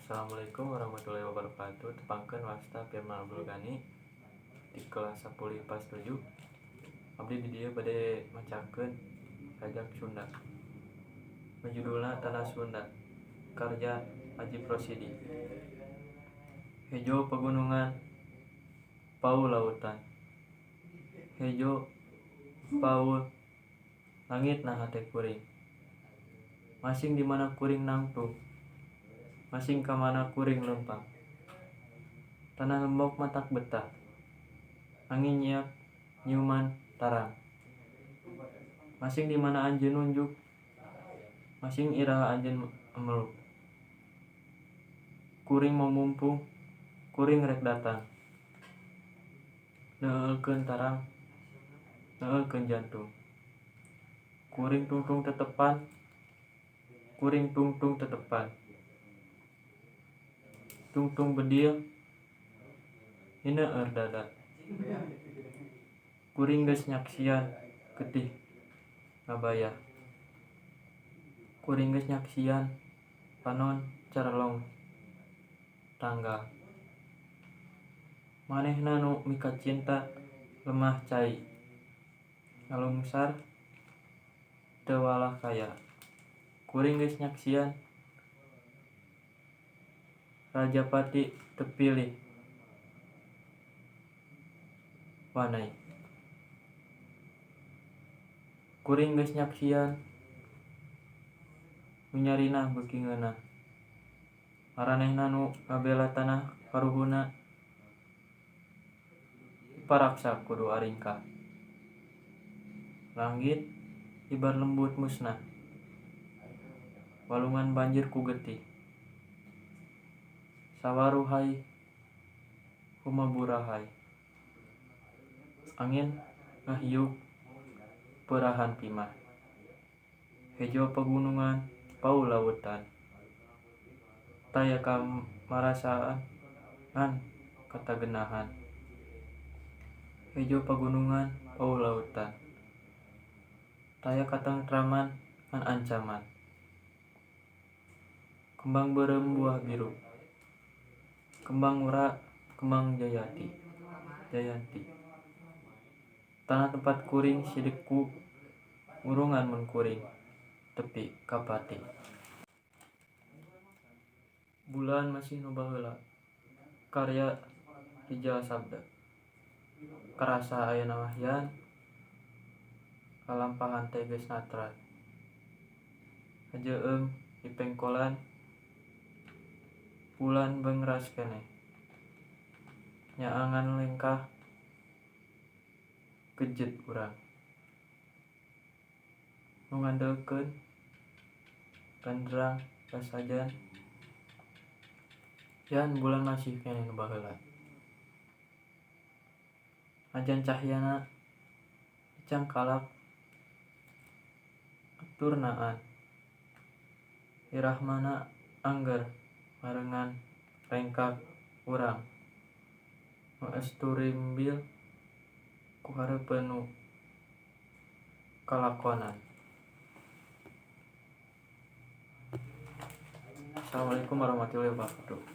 Assalamualaikum warahmatullahi wabarakatuh. Tepangkeun wasta Firman Abdul Gani di kelas 10 IPA 7. Abdi di dieu bade macakeun sajak Sunda. Judulna Tanah Sunda. Karya Ajip Rosidi. Hejo pegunungan, paul lautan. Hejo paul langit na hate kuring. Masing di mana kuring nangtung. Masing ka mana kuring leumpang. Tanah lembok matak betah. Angin nyiak nyiuman tarang. Masing di mana anjeun nunjuk. Masing iraha anjeun meluk. Kuring mamumpung, kuring rek datang. Neueulkeun tarang, neueulkeun jantung. Kuring tungtung tetepan, kuring tungtung tetepan. Tungtung bedil, hineueur dada. Kuring geus nyaksian getih ngabayah. Kuring geus nyaksian panon carelong tanggal. Manehna nu mikacinta lemah cai. Ngalungsar teu walakaya. Kuring geus nyaksian rajapati teu pilih wanai. Kuring geus nyaksian nu nyarinah beuki ngeunah. Maranehna nu ngabela tanah karuhunna diparaksa kudu aringkah. Langgit ibar lembut musnah. Walungan banjir ku getih. Sawaruhay humaburahay. Angin ngahiuk peurahan pimah. Hejo pagunungan paul lautan. Taya kamarasaan ngan katagenahan. Hejo pagunungan paul lautan. Taya katentraman ngan ancaman. Kembang beureum buah biru. Kembang ngura kembang jayati jayanti. Tanah tempat kuring sidik ku ngurungan mun kuring tepi ka pati. Bulan Masih Nu Baheula karya Rijal Sabda. Karasa ayeuna mah yan kalampahan teh geus natrat. Hajeueum dipengkolan bulan beungras keneh. Nyaangan lengkah kejet urang. Nu ngandelkeun gandrang sasajen yan bulan masih keneh nu baheula. Najan cahyana dicangkalak turnaan. Irahmana angger marengan rengkak urang. Mees turimbil ku hareupeun nu kalakonan. Assalamualaikum warahmatullahi wabarakatuh.